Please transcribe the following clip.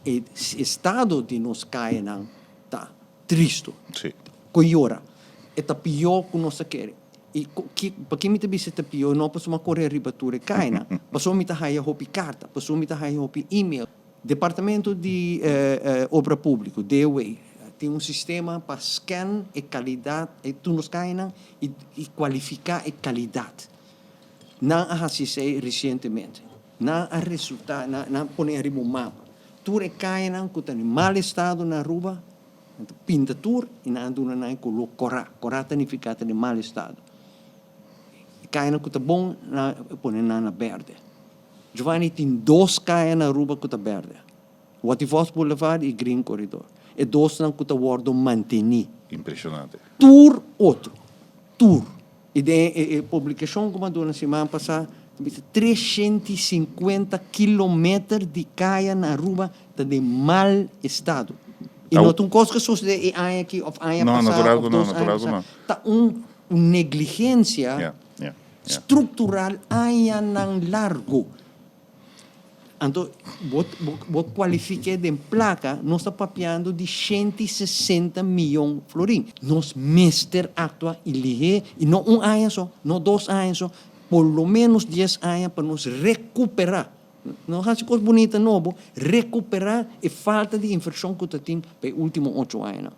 E estado di nos cayanan ta tristo. Si. Cora. E ta pior cu nos kier. Y pa kico mi ta bisa ta pior? No paso m'a core riba tur e cayanan. Paso mi ta haya hopi carta, paso mi ta haya hopi email. Departamento di Obra Publico, DOW, tin un sistema pa scan e calidad e tur nos cayanan y cualifica e calidad. Nan a haci recientemente. Nan a resulta, nan a pone ariba un mapa. Tur e cayanan cu ta den mal estado na Aruba, pinta tur y nan duna nan color cora. Cora ta significa den mal estado. Cayanan cu ta bon, nan pone nan na berde. Giovanni, tin dos caya na Aruba cu ta berde. Watty Vos Boulevard y Green Corridor. E dos nan cu ta wordo manteni. Impresionante. Tur otro. Tur. Y den e publicacion cu a siman pasa, 350 kilometer di caya na Aruba ta den mal estado. Y no ta un cos cu sucede aña aki of aña No, pasa, natural of cu no, 2 natural aña cu no. pasa. Ta un negligencia structural añanan largo. Anto, bo cualifica den placa, nos ta papiando di 160 miyon florin. Nos mester actua y lihe, y no un aña so, no 2 aña so, por lo menos 10 aña pa nos recupera. No haci cos bunita nobo, recupera e falta di inversion cu tin pa e ultimo 8 aña.